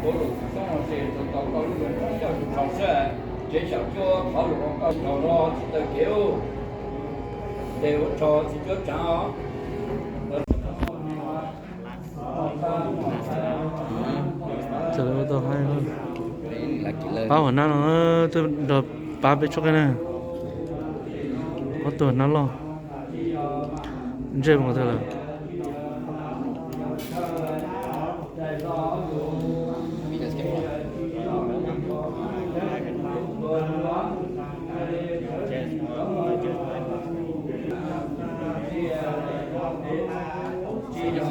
Pauv lus txoj xov xwm tau koj lub hloov coj tus rau sab tsev xyaum cuab qhov lus ua koj rau los tsis tawm kev ub. Ces ua rau txiv cuab tsaav os. Pab huam nab no twb nrog pab peb tshuab kiag na. Ob tug nab loj ntsej muag tag lawm.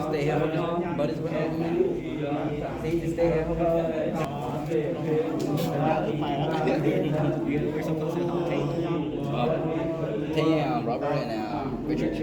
Stay here, hold his buddies with him. See, just stay here, hold his buddies. We're supposed to help Tay. Tay, um, Robert, and, um, Richard.